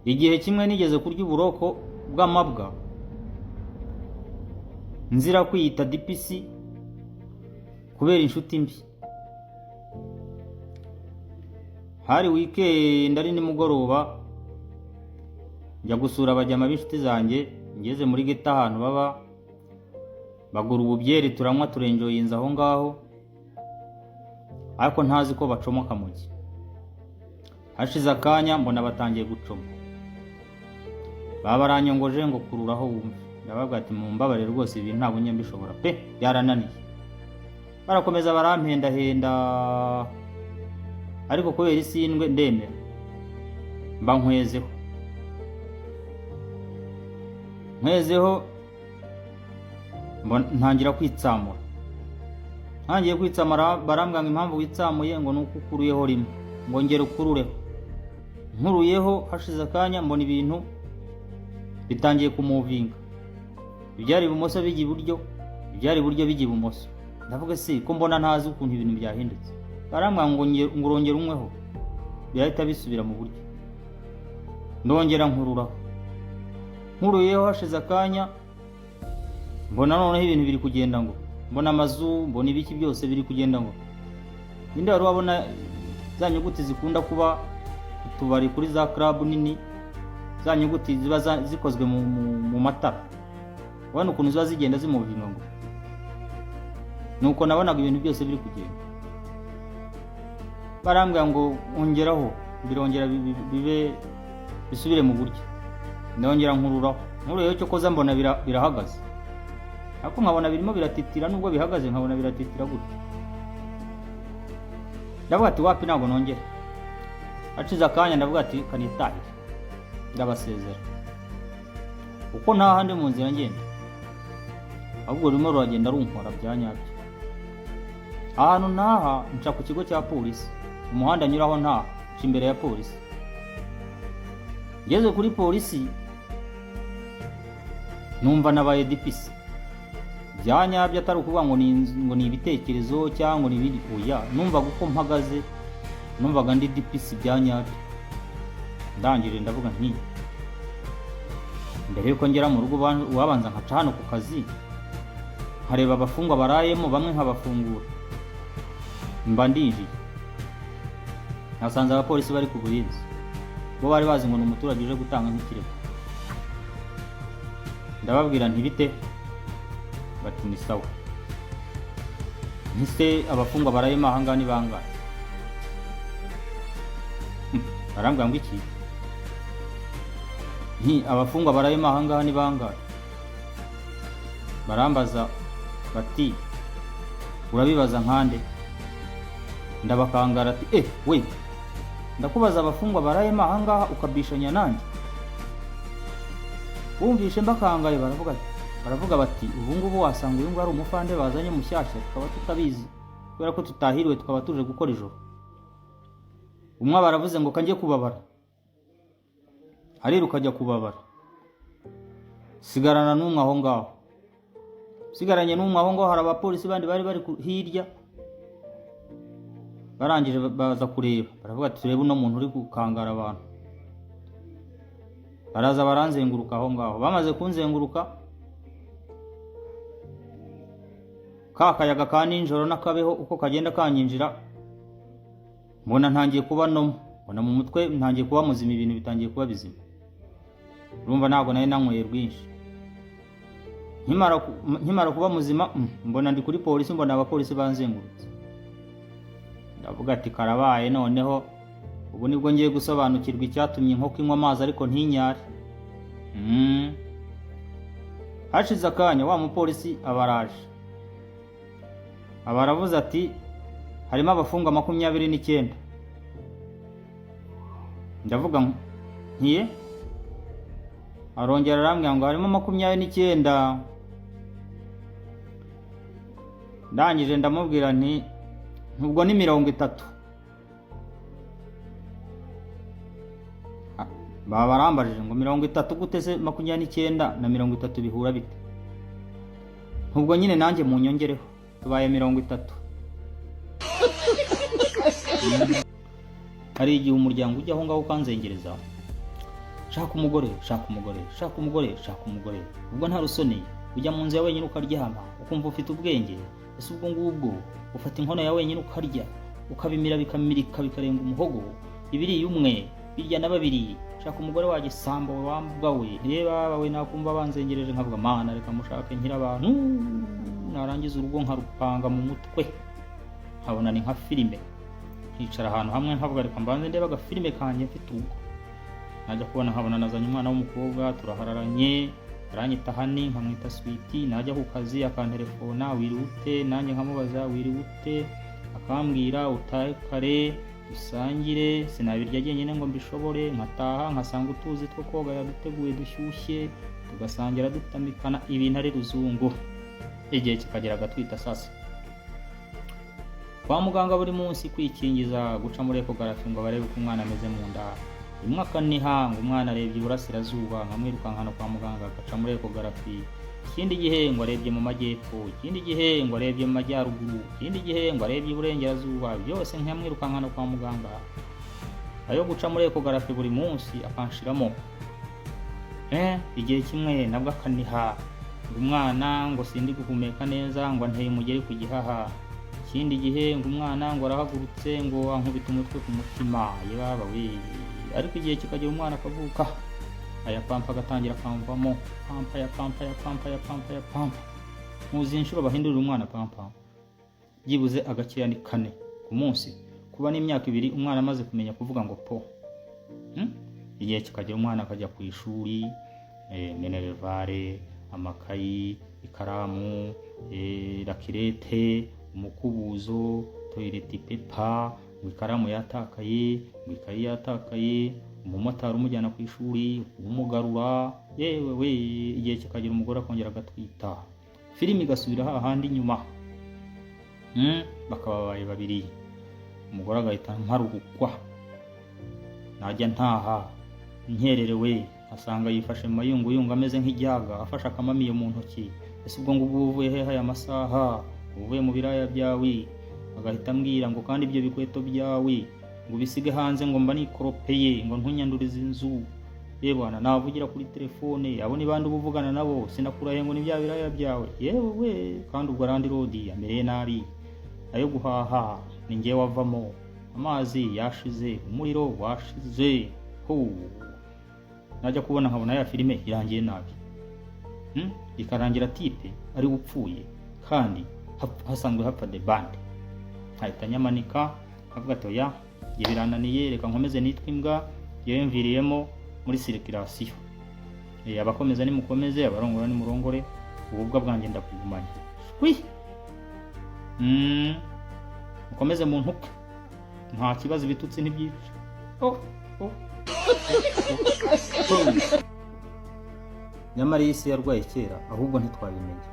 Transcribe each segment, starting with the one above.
Igihe kimwe nigeze kurya uburoko bw'amabwa nzira kwiyita DPC kubera inshuti mbi. Hari weekend ari nimugoroba, njya gusura abajyama b'inshuti zanjye. Ngeze muri ghetto ahantu baba, bagura ububyeri turanywa, turenjoyinza aho ngaho, ariko ntazi ko bacomoka mu gihe. Hashize akanya mbona batangiye gucoma, baba baranyongoje ngo kururaho wumve. Ndababwira ati mumbabarire rwose, ibi ntabwo njya mbishobora pe, byarananiye. Barakomeza barampendahenda, ariko kubera isindwe ndemera, mba nkwezeho nkwezeho, ntangira kwitsamura. Ntangiye kwitsamura barambwira ngo impamvu witsamuye ngo ni uko ukuruyeho rimwe, ngo ngere ukurureho. Nkuruyeho, hashize akanya mbona ibintu bitangiye kumuvinga, ibyari ibumoso bijya iburyo, ibyari iburyo bijya ibumoso. Ndavuga se ko mbona ntazi ukuntu ibintu byahindutse? Barambwira ngo ngo urongere unyweho birahita bisubira mu buryo. Ndongera nkururaho, nkuruyeho, hashize akanya mbona noneho ibintu biri kugenda, ngo mbona amazu, mbona ibiki byose biri kugenda. Ngo ninde wari wabona za nyuguti zikunda kuba utubari kuri za club nini, za nyuguti ziba zikozwe mu matara, ubona ukuntu ziba zigenda zimuvinga? Ngo nuko nabonaga ibintu byose biri kugenda. Barambwira ngo ongeraho birongera bibe bisubire mu buryo. Ndongera nkururaho, nkuruyeho cyo koza mbona birahagaze, ariko nkabona birimo biratitira. Nubwo bihagaze nkabona biratitira gutyo. Ndavuga ati wapi, ntabwo nongera. Hacize akanya ndavuga ati kanitahire, ndabasezera. Uko nta handi mu nzira ngenda, ahubwo rurimo ruragenda runkora bya nyabyo. Ahantu ntaha nca ku kigo cya polisi, umuhanda nyuraho ntaha nca imbere ya polisi. Ngeze kuri polisi numva nabaye DPC bya nyabyo, atari ukuvuga ngo ni ngo ni ibitekerezo cyangwa ngo ni ibindi, oya. Numvaga uko mpagaze, numvaga ndi DPC bya nyabyo. Ndangije ndavuga nti mbere yuko ngera mu rugo wabanza nkaca hano ku kazi nkareba abafungwa barayemo, bamwe nkabafungura. Mba ndinjiye, nasanze abapolisi bari ku burinzi, bo bari bazi ngo ni umuturage uje gutanga nk'ikirego. Ndababwira nti bite? Bati ni sawa. Ntise abafungwa barayemo ahangaha ni bangahe? Barambwira ngo iki? Nti abafungwa barayemo ahangaha ni bangahe? Barambaza bati urabibaza nkande? Ndabakangara ati eh we, ndakubaza abafungwa barayemo ahangaha ukabishanya nanjye? Bumvishe mbakangaye, baravuga bati ubu ngubu wasanga uyu nguyu ari umufande bazanye mushyashya, tukaba tutabizi kubera ko tutahiriwe, tukaba tuje gukora ijoro. Umwe baravuze ngo kanjye kubabara, ariruka ajya kubabara, sigarana n'umwe aho ngaho. Sigaranye n'umwe aho ngaho, hari abapolisi bandi bari bari hirya. Barangije baza kureba, baravuga ati turebe uno muntu uri gukangara abantu. Baraza baranzenguruka aho ngaho. Bamaze kunzenguruka, ka kayaga ka nijoro n'akabeho uko kagenda kanyinjira, mbona ntangiye kuba nomo, mbona mu mutwe ntangiye kuba muzima, ibintu bitangiye kuba bizima. Urumva ntabwo nari nanyweye rwinshi. Nkimara kuba muzima, mbona ndi kuri polisi, mbona abapolisi banzengurutse. Ndavuga ati karabaye, noneho ubu nibwo ngiye gusobanukirwa icyatumye inkoko inywa amazi ariko ntinyare. Hashize akanya wa mupolisi aba araje, aba aravuze ati harimo abafungwa 29. Ndavuga ntiye? Arongera arambwira ngo harimo 29. Ndangije ndamubwira nti ubwo ni 30. Baba barambajije ngo 30 gute se? 29 na 30 bihura bite? Ubwo nyine nanjye munyongereho tubaye 30. Hari igihe umuryango ujya aho ngaho ukanzengereza. Shaka umugore, shaka umugore, shaka umugore, shaka umugore. Ubwo nta rusoni, ujya mu nzu ya wenyine ukaryama, ukumva ufite ubwenge. Ese ubwo ngubwo ufata inkono ya wenyine ukarya, ukabimira bikamirika bikarenga umuhogo, ibiriye umwe birya na babiri? Shaka umugore wa gisambo we, wambwa we. Reba we, nakumva banzengereje nkavuga: "Mana, reka mushake nkira abantu." Narangiza urugo nkarupanga mu mutwe, nkabona ni nka filime, nkicara ahantu hamwe nkavuga: "Reka mbanze ndebe agafilime kanjye mfite urugo." Najya kubona nkabona nazanye umwana w'umukobwa, turahararanye, aranyita honey, nkamwita sweetie. Najya ku kazi akantelefona: "Wiriwe ute?" Nanjye nkamubaza: "Wiriwe ute?" Akambwira: "Utahe kare dusangire, sinabirya jyenyine ngo mbishobore." Nkataha nkasanga utuzi two koga yaduteguye dushyushye, tugasangira dutamikana, ibintu ari ruzungu. Igihe kikagera agatwita. Sasa kwa muganga buri munsi, kwikingiza, guca muri échographie ngo barebe uko umwana ameze mu nda. Rimwe akaniha ngo umwana arebye iburasirazuba, nkamwirukankana kwa muganga agaca muri échographie. Ikindi gihe ngo arebye mu majyepfo, ikindi gihe ngo arebye mu majyaruguru, ikindi gihe ngo arebye iburengerazuba, byose nkamwirukankana kwa muganga. Ayo guca muri échographie buri munsi akanshiramo. Igihe kimwe nabwo akaniha ngo umwana ngo sindi guhumeka neza, ngo anteye umugeri ku gihaha. Ikindi gihe ngo umwana ngo arahagurutse, ngo ankubita umutwe ku mutima. Yebaba we! Ariko igihe kikagera umwana akavuka, aya pampa agatangira akamvamo, pampa ya pampa ya pampa ya pampa ya pampa. Muzi inshuro bahindurira umwana pampa? Byibuze agakeya ni kane ku munsi. Kuba n'imyaka 2 umwana amaze kumenya kuvuga ngo po. Igihe kikagera umwana akajya ku ishuri, minerval, amakayi, ikaramu, rakirete, umukubuzo, toilet paper, ngo ikaramu yatakaye, ngo ikayi yatakaye, umumotari umujyana ku ishuri, umugarura. Yewe we! Igihe kikagera umugore akongera agatwita, filime igasubira hahandi inyuma. Bakaba babaye babiri, umugore agahita mparurukwa. Najya ntaha nkererewe asanga yifashe mu mayunguyungu ameze nk'ijyaga, afashe akamamiyo mu ntoki. "Ese ubwo ngubwo uvuye hehe aya masaha? Uvuye mu biraya byawe?" Agahita ambwira ngo: "Kandi ibyo bikweto byawe ngo ubisige hanze, ngo mba nikoropeye, ngo ntunyandurize inzu." Yewe, navugira kuri telefone: "Abo ni bande uba uvugana nabo? Sinakurahiye ngo ni bya biraya byawe?" Yewe we! Kandi ubwo landlord amereye nabi, ayo guhaha ni njyewe wavamo, amazi yashize, umuriro washize. Ho najya kubona nkabona ya filime irangiye nabi. Ikarangira type ari upfuye kandi hasanzwe hapfa the band. Nkahita nyamanika, nkavuga ati: "Oya, njye birananiye, reka nkomeze nitwe imbwa." Yewe, mviriyemo muri circulation. Abakomeza nimukomeze, abarongora nimurongore, ububwa bwanjye ndabugumanye. Shwi! Mukomeze muntuke, nta kibazo, ibitutsi ntibyica. Oh, oh, oh, oh. Nyamara iyi si yarwaye kera, ahubwo ntitwabimenya,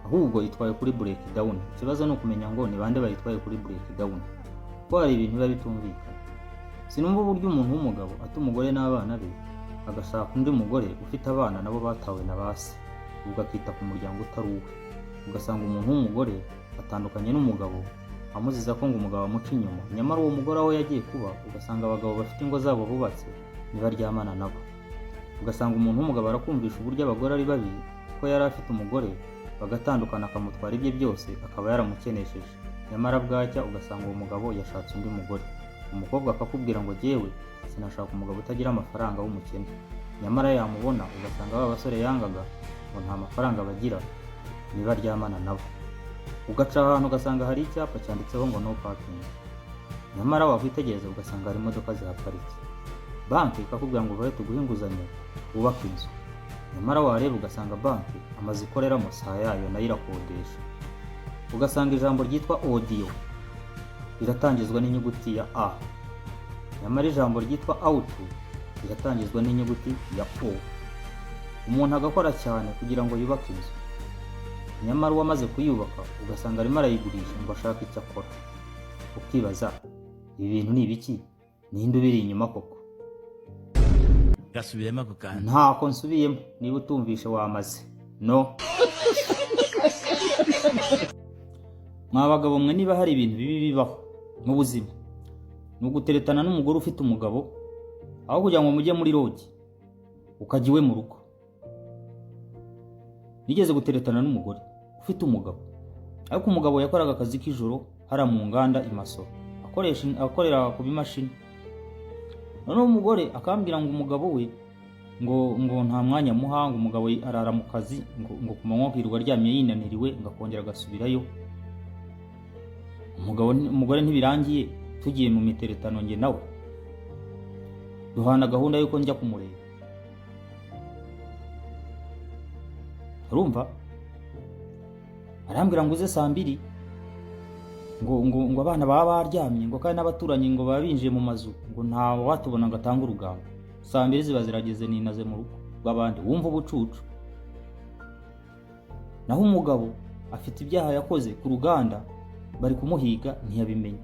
ahubwo itwaye kuri break down. Ikibazo ni ukumenya ngo ni bande bayitwaye kuri break down, kuko hari ibintu biba bitumvikana. Sinumva uburyo umuntu w'umugabo ata umugore n'abana be, agashaka undi mugore ufite abana nabo batawe na ba se, ubwo akita ku muryango utari uwe. Ugasanga umuntu w'umugore atandukanye n'umugabo amuziza ko ngo umugabo amuca inyuma, nyamara uwo mugore aho yagiye kuba ugasanga abagabo bafite ingo zabo bubatse ntibaryamana nabo. Ugasanga umuntu w'umugabo arakumvisha uburyo abagore ari babi, ko yari afite umugore bagatandukana akamutwara ibye byose, akaba yaramukenesheje, nyamara bwacya ugasanga uwo mugabo yashatse undi mugore. Umukobwa akakubwira ngo: "Jyewe sinashaka umugabo utagira amafaranga w'umukene." Nyamara yamubona ugasanga ba basore yangaga ngo nta mafaranga bagira nibaryamana nabo. Ugaca ahantu ugasanga hari icyapa cyanditseho ngo "No parking", nyamara wakwitegereza ugasanga hari imodoka zihaparitse. Banki ikakubwira ngo: "Vayo tuguhe inguzanyo wubake inzu", nyamara wareba ugasanga banki amazu ikoreramo saa yayo, nayo irakodesha. Ugasanga ijambo ryitwa audio riratangizwa n'inyuguti ya A, nyamara ijambo ryitwa auto riratangizwa n'inyuguti ya O. Umuntu agakora cyane kugira ngo yubake inzu, nyamara uwamaze kuyubaka ugasanga arimo arayigurisha ngo ashake icyo akora. Ukibaza: ibi bintu ni ibiki? Ninde ubiri inyuma koko? Gasubiremo ako kantu. Ntako nsubiyemo, niba utumvishe wamaze no. Mwa bagabo mwe, niba hari ibintu bibi bibaho mu buzima ni uguteretana n'umugore ufite umugabo. Aho kugira ngo mujye muri lodge. Ukajya iwe mu rugo. Nigeze guteretana n'umugore ufite umugabo, ariko umugabo yakoraga akazi k'ijoro hariya mu nganda i Masoro, akoresha, akorera ku bimashini. Noneho umugore akambwira ngo umugabo we ngo nta mwanya amuha, ngo umugabo arara mu kazi, ngo ku manywa akirirwa aryamye yinaniriwe, ngo akongera agasubirayo. Umugabo, umugore ntibirangiye tugiye mu miteretano njye nawe, duhana gahunda y'uko njya kumureba. Urumva, arambwira ngo uze saa 2, ngo abana baba baryamye, ngo kandi n'abaturanyi ngo baba binjiye mu mazu, ngo nta watubona ngo atange urugambo. Saa 2 ziba zirageze, ninaze mu rugo rw'abandi. Wumva ubucucu. Naho umugabo afite ibyaha yakoze ku ruganda, bari kumuhiga, ntiyabimenya.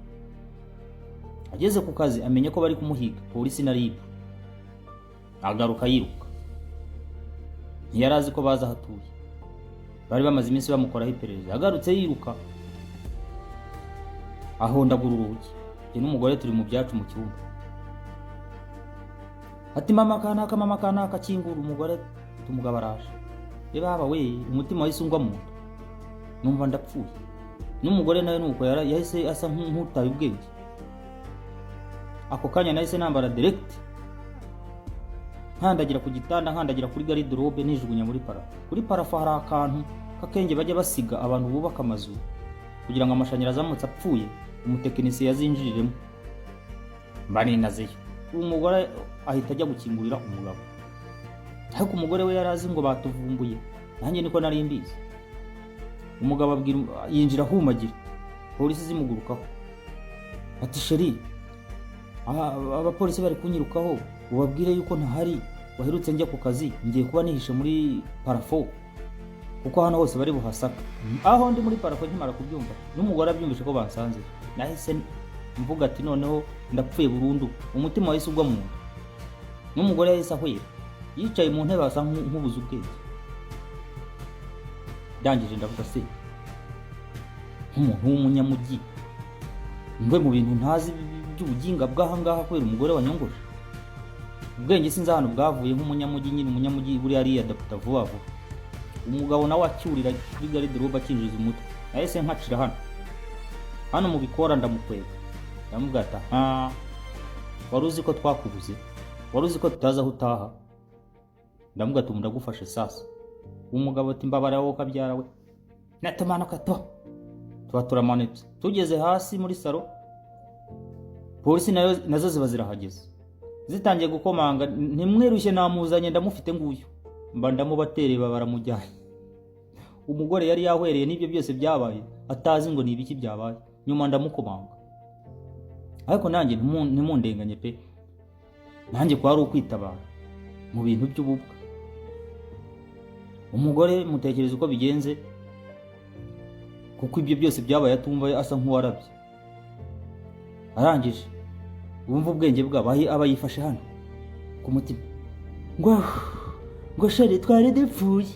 Ageze ku kazi amenya ko bari kumuhiga, polisi na RIB. Agaruka yiruka, ntiyari azi ko bazi aho atuye, bari bamaze iminsi bamukoraho iperereza. Agarutse yiruka, ahondagura urugi. Njye n'umugore turi mu byacu mu cyumba. Ati: "Mama kanaka, mama kanaka, kingura." Umugore, umugabo araje. Baba we, umutima wahise ungwa mu nda, numva ndapfuye. N'umugore nawe nuko yahise asa nk'utaye ubwenge. Ako kanya nahise nambara direct, nkandagira ku gitanda, nkandagira kuri garde-robe, nijugunya muri plafond. Kuri plafond hari akantu k'akenge bajya basiga abantu bubaka amazu, kugira ngo amashanyarazi aramutse apfuye umutekinisiye azinjiriremo. Mba ninazeyo. Umugore ahita ajya gukingurira umugabo, ariko umugore we yari azi ngo batuvumbuye, nanjye niko nari mbizi. Umugabo abwira, yinjira ahumagira, polisi zimugurukaho. Ati: "Chérie, abapolisi bari kunyirukaho, ubabwire yuko ntahari, waherutse njya ku kazi, ngiye kuba nihishe muri plafond kuko hano hose bari buhasaka." Aho ndi muri plafond, nkimara kubyumva n'umugore abyumvise ko bansanze, nahise mvuga ati: "Noneho ndapfuye burundu." Umutima wahise ugwa mu nda, n'umugore yahise ahwera, yicaye mu ntebe asa nk'ubuze ubwenge. Ndangije ndavuga: "Se nk'umuntu w'umunyamujyi mve mu bintu ntazi by'ubuginga bw'ahangaha kubera umugore wanyongoje?" Ubwenge sinzi ahantu bwavuye. Nk'umunyamujyi nyine, umunyamujyi buriya ariyadaputa vuba vuba. Umugabo nawe acyurira kuri garde-robe, akinjiza umutwe, nahise nkacira hano hano mu bikora, ndamukwega, ndamubwira ati: "Ah, wari uzi ko twakubuze? Wari uzi ko tutazi aho utaha?" Ndamubwira ati: "Ndagufashe sasa." Umugabo ati: "Mbabara wowe kabyara we." Natumanuka to, tuba turamanutse, tugeze hasi muri salon, polisi nayo nazo ziba zirahageze, zitangiye gukomanga. "Ntimwirushye, namuzanye, ndamufite nguyu." Mba ndamubatereye, baramujyanye. Umugore yari yahwereye n'ibyo byose byabaye, atazi ngo ni ibiki byabaye. Nyuma ndamukomanga, ariko nanjye ntimundenganye pe, nanjye kwari ukwitabara mu bintu by'ububwa. Umugore mutekereza uko bigenze, kuko ibyo byose byabaye atumva, asa nk'uwarabye. Arangije wumva ubwenge bwabo, aba yifashe hano ku mutima, ngo: "Chérie, twari dupfuye."